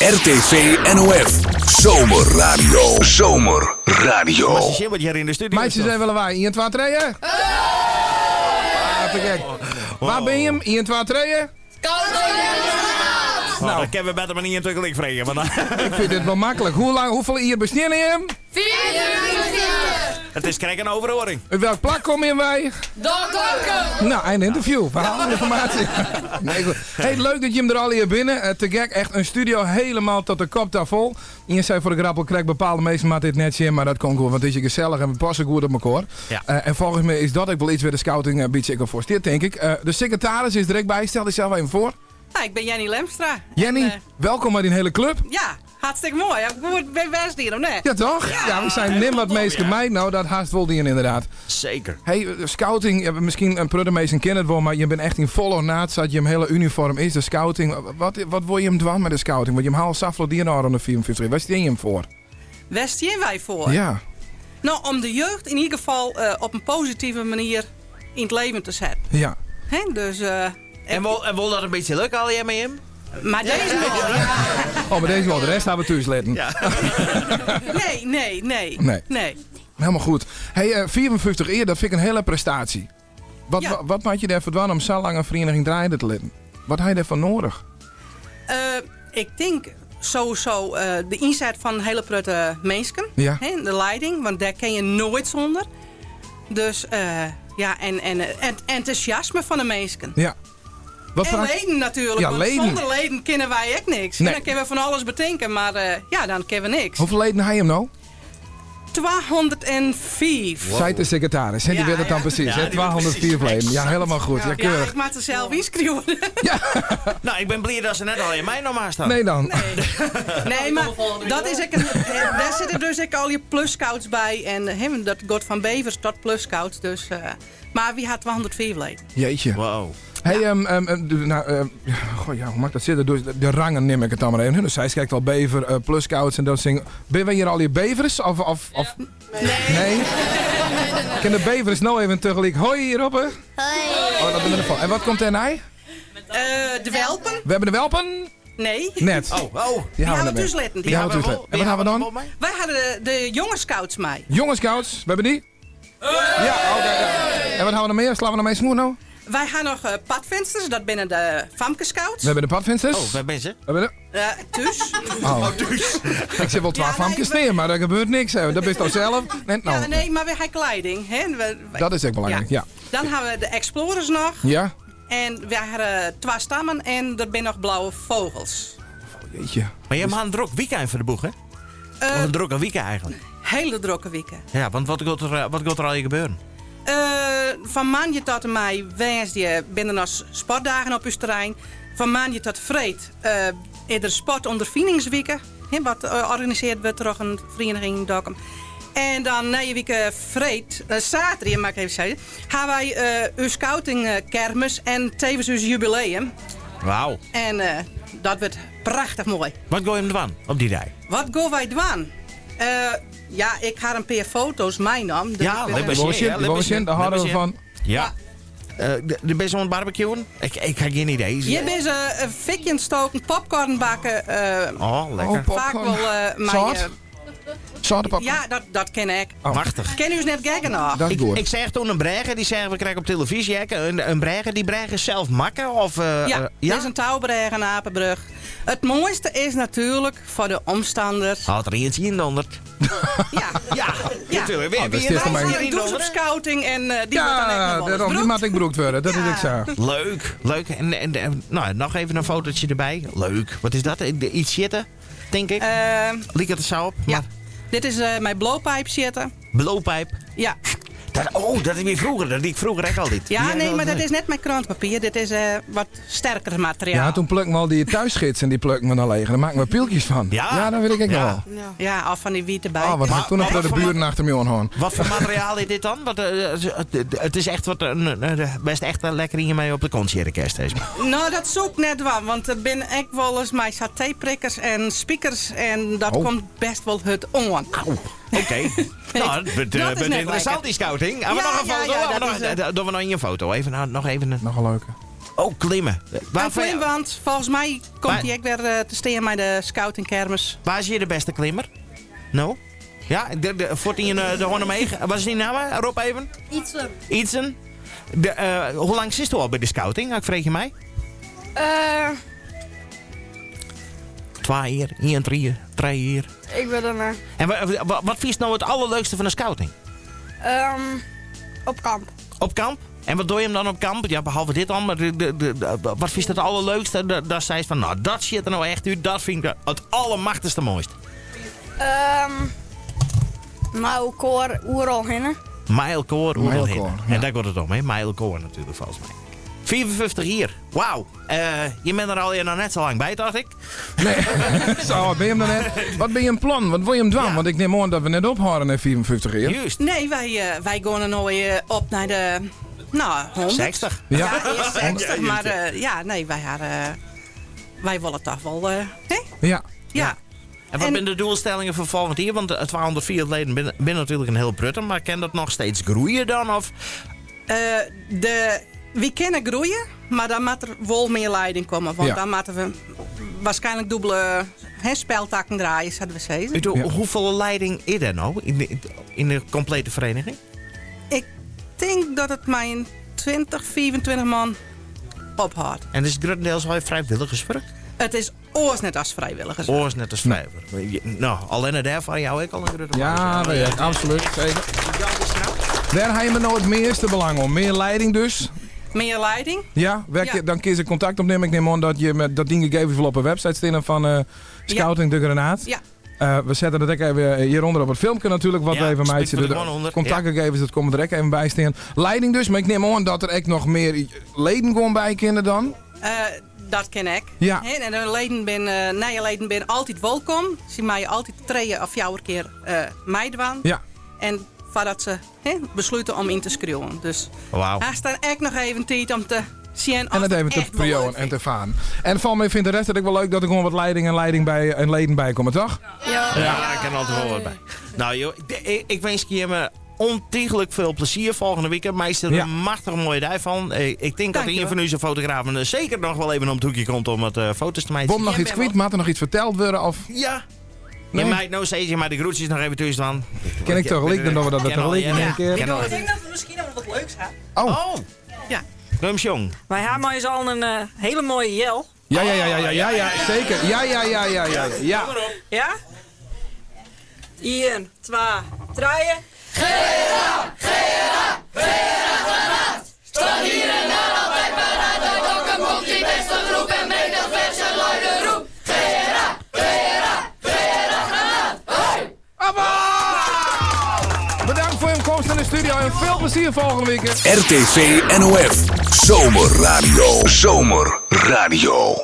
RTV NOF Zomerradio. Zomerradio. Moatst sjen wat hjir yn de studio Meitsje stiet. even lawaai. 1, 2, 3. Ah, te gek. Wa binne jim? 1, 2, 3. Nou, dat kinne we better mar ien tagelyk freegje. Want Ik fyn dit wol maklik. Hoe lang, hoefolle jier besteane jim? It is krekt in overhoring. Ut welk plak komme jim wei? Nou, ein interview. We halen ynformaasje. Nee, goed. Hey, leuk dat jim der allegear binne. Eh, te gek, echt in studio helemaal tot de kop ta fol. Ien sei foar de grap al krekt, bepaalde minsken moatte dit net sjen, mar dat komt goed, want it is hjir gesellich en we passe goed op mekoar. Ja. Eh, en folgens my is dat ek wol iets wêr't de scouting in bytsje ek al foar stiet, tink ik. Eh, de sekretaris is der ek by. Stel dysels even foar. Nou, ik bin Jenny Lemstra. Jenny, En, eh, welkom by dyn hiele klup. ja, hartstikke moai. Ja, goed, ben bêst dien, of net? Ja, toch? Ja, we zijn nim wat minsken mei. Nou, dat hast wol dien inderdaad. Zeker. Hey, scouting, ja, miskien in protte minsken kenne it wol, mar jim binne echt yn folle ornaat sa't jim hiele uniform is, de scouting. Wat, wat wolle jim dwaan mei de scouting? Want jim ha al safolle dien ôfrûne 54 jier. Wêr stean jim foar? Wêr stean wy foar? Ja. Nou, om de jeugd yn ieder gefal eh, op in positive manier yn it leven te setten. Ja. Hè? Dus, eh, En wol, en wol dat in bytsje lukke allegear mei jim? Mar dizze wol, ja. Oh, mar dizze wol. De rest ha we thús litten. Ja. Nee, nee, nee. Nee. Nee. Helemaal goed. Hey, eh, 54 jier, dat fyn ik in hiele prestaasje. Wat, Ja. wa- wat moat je dêrfoar dwaan om sa lang in ferieniging draaiende te litten? Wat ha je dêrfoar nedich? Eh, ik tink sowieso eh, de ynset fan in hiele protte minsken. Ja. Hè, de lieding, want dêr kinne je noait sûnder. Dus eh, ja, en, en het entûsjasme fan de minsken. Ja. Wat En foar- leden natuerlik, Ja, want leden. sûnder leden kinne wy ek niks. Nee. En dan kinne we fan alles betinke, mar eh, ja, dan kinne we niks. Hoefolle leden ha jim no? 205. Seit de sekretaris, hè? Dy Ja, wit it dan ja. presys. Ja, hè? dy wit 204 presys. leden. Ja, helemaal goed. Ja, Ja, keurig. ik moat der sels ynskriuwe. Nou, ik bin bliid dat se net allegear my noch mar staan. Nee dan. Nee, mar dat is ek in, dêr sitte dus ek al je plusscouts by. En hè, dat giet fan bevers tot plusscouts. Dus, eh, mar wy ha 205 leden. Jeetje. Wow. Hey, ehm, ehm, ehm, nou, eh, goh, ja, hoe mag ik dat sizze? Dus de, de rangen nim ik it dan mar even. Dus sy skrikt al bever, eh, plusscouts en dat ding. Binne wy hjir allegear bevers? Of, of, of... Nee. Kin de bevers no even tagelyk hoi roppe? Hoi. Oh, dat binne der En wat komt dêrnei? Eh, de welpen? We hawwe de welpen? Nee. Net. Oh, oh. Die Die ha we ha we net thús mear. litten. Die ha we thús litten. En wat ha we dan? Wy ha de, de jonge scouts mei. Jonge scouts, we hawwe dy? Ja, oké. ja. En wat ha we noch mear? Slaan we noch minsken oer no? Wy ha noch eh, padvinsters, dat binne de famkescouts. We hawwe de padvinsters. Oh, wêr binne se? We hawwe de... Eh, thús. Oh. Ik sil wol twa Ja, nee, famkes we- stean, mar der gebeurt niks. Hè. Dat bist al sels. Nee, nou, Ja, nee, mar wy ha kleding. Hè. We- wij- Dat is ek belangryk, ja. Dan ha we de explorers noch. Ja? En wy ha twa stammen en der binne noch blauwe fûgels. Oh, jeetje. Mar jim ha in drok wykein foar de boech, hè? Eh, Of in drokke wike eigentlik. Hiele drokke wike. Ja, want wat giet der, eh, wat giet der allegear gebeuren? Eh, fan moandei tot en mei woansdei binne der noch sportdagen op ús terrein. Fan moandei tot freed eh, is der sportûnderfiningswike, hè, wat eh, organisearre wurdt troch in ferieniging yn Dokkum. En dan nije wike freed, eh, saterdei moat ik even sizze, ha wy eh ús scouting eh, kermis en tevens ús jubileum. Wauw. En eh, dat wurdt prachtich moai. Wat gean jim dwaan op dy dei? Wat gean wy dwaan? Eh, ja, ik ha in pear foto's meinaam. Dus Ja, ik ben- lit mar Die wolle sjen, sjen, ja, die wolle lit mar sjen, dêr sjen, hâlde lit we mar fan. Ja. Eh, de, de bist oan it barbecuen? Ik, ik ha gjin idee. Hjir binne se eh, fikje stoken, popcorn bakken. eh, Oh, lekker. Oh, popcorn. Faak wol eh mei, Sâlt? eh, Sâlte popcorn? ja, dat, dat kin ek. Oh. Machtich. Kin ús net gekker noch. Dat is Ik, goed. ik seach doe in brêge, dy seagen we krekt op televyzje. ek. In, in brêge, dy brêge is sels makke? Of, eh, Ja, eh, dit is in toubrêge, in apebrug. It moaiste is natuerlik foar de omstanners. Hat der ientsje yndonderd. Ja, Ja, Ja. natuerlik. Oh, dat is Wy maar- ha in dûs op scouting en eh, dy wurdt dan ek Ja, noch wolris dêrom, dy brûkt. moat ek brûkt wurde. Dat is Ja. ek sa. Leuk, leuk. En, en, en, nou, noch even in fotootje derby. Leuk. Wat is dat? Iets sjitte, tink ik. Eh, Liket it sa op. ja. Maar Dit is eh mei blowpipe sjitte. blowpipe. Ja, Dat, oh, dat is weer froeger. Dat die ik froeger ek altyd. ja nee, mar dat leuk. is net mei krantpapier. Dit is eh, wat sterker materiaal. Ja, doe plukken we al dy thuisgids en dy plukken we dan leech. En dêr makken we pylkjes fan. Ja. Ja, dat wit ik ek Ja. noch wol. Ja, of fan dy wiete Oh, wat bij. ha ik doe noch Maar de wat voor buren achter my oan Wat foar materiaal is dit dan? Want, eh, het, het is echt wat, een, een- best echt lekker yn mei op de kont sjitten kinst, sis mar. Nou, dat soe ik net dwaan, want der binne ek wolris mei satéprikkers en spikers en dat Oh. komt best wol hurd oan. Au, oké. Nou, het wordt, Dat eh, is wordt net ynteressant, lekker. dy scouting. Hawwe we Ja, noch in ja, foto? ja, Hawwe we dat noch, is, eh, eh, dogge we noch ien foto. Even, nou, noch even een... Noch in leuke. Oh, klimmen. Waar, Een klimwand, volgens mij komt Waar- die ook weer te staan bij de scoutingkermis. Waar is hier de beste klimmer? No? Ja, voor in de Horne mee. Wat is die naam? Rob even. Ietsen. Ietsen. Hoe lang zit u al bij de scouting? Ik vreeg je mij. 2 jaar, 1, 3, 3 jaar. Ik ben er maar. En wat vind je nou het allerleukste van de scouting? Op kamp. Op kamp? En wat doe je hem dan op kamp? Ja, behalve dit dan. Maar wat vind je het allerleukste? Daar zei ze van, nou, dat zit er nou echt uit. Dat vind ik het allermachtigste mooist. Nou, koor, oeral hinnen. Mijlkoor, oeral Mijlkoor, hinnen. ja. En daar gaat het om, hè? Mijlkoor natuurlijk, volgens mij. 54 hier. Wauw. Je bent er al nog net zo lang bij, dacht ik. Nee, zo, ben je hem dan net? Wat ben je een plan? Wat wil je hem doen? Ja. Want ik neem aan dat we net ophouden in 54 jaar. Juist. Nee, wij gaan er nou op naar de, nou, 100. 60. Ja. Ja, eerst 60, maar ja, nee, wij hadden, wij willen toch wel, hè? Ja. Ja. En wat zijn de doelstellingen voor volgend jaar? Want de 204 leden binnen natuurlijk een heel prutten, maar kan dat nog steeds groeien dan? Of? We kunnen groeien, maar dan moet er wel meer leiding komen. Want Ja. dan moeten we waarschijnlijk dubbele, hè, speltakken draaien, zouden we zeggen. Weet u, Ja. Hoeveel leiding is er nou in de complete vereniging? Ik denk dat het mijn 20, 24 man ophoudt. En is het grotendeels al vrijwilligerswerk? Het is oors net als vrijwilligers. Oors net als vrijwilliger. Nou, alleen daarvan jou ik al een grote Ja, weet ik, absoluut. Zeker. Daar hebben we nou het meeste belang om. Meer leiding dus. Meer leiding? Ja, werk je, Ja. dan kun je contact opnemen. Ik neem aan dat je met dat ding gegevens wel op een website staan van Scouting de Granaat. Ja. We zetten dat ook even hieronder op het filmpje natuurlijk. Wat Ja, we even spik meidje er de gewoon onder. contactgegevens, dat komt er ook even bij staan. Leiding dus, maar ik neem aan dat er ook nog meer leden gewoon bij kunnen dan. Dat ken ik. Ja. Hè, en de leden ben, nieuwe leden ben altijd welkom. Ze mij altijd 3 of 4 keer meidwaan. Ja. En voordat ze, hè, besluiten om in te schreeuwen. Dus Wauw. daar staat echt nog even tijd om te zien. En het even te prioen en te varen. En van mij vindt de rest het ook wel leuk dat er gewoon wat leiding en leiding bij en leden bij komen, toch? Ja. Ja, ik kan altijd wel wat bij. Nou joh, ik wens je me ontiegelijk veel plezier volgende weekend. Maar is er Ja. een machtig mooie dag van. Ik denk dat Dank je een wel. van uw fotografen zeker nog wel even om het hoekje komt om wat foto's te maken. Bom nog Ja, iets ben kwijt? wel. Moet er nog iets verteld worden? Of Ja. Nee. Je meid nou steeds, maar de groetjes nog even tussen dan. ken ik toch? Leek dan dat we dat Ken al, tegelijk in ja. één keer. Ken al. Ik denk dat we misschien nog wat leuks hebben. Oh. Oh. Ja. Rumsjong. Wij hebben is al een hele mooie jel. Ja, ja, ja, ja, ja, ja, ja, zeker. Ja, ja, ja, ja, ja, ja. Ja? 1, 2, 3. GRA! GRA! GRA Granaat! Staat hier en daar altijd paraat. Uit Dokkum komt die beste groep en breekt dat verse luide roep. GRA! GRA! GRA Granaat! Hoi! Abba! Bedankt voor je komst in de studio en veel plezier volgende week. RTV NOF. Zomerradio. Zomerradio.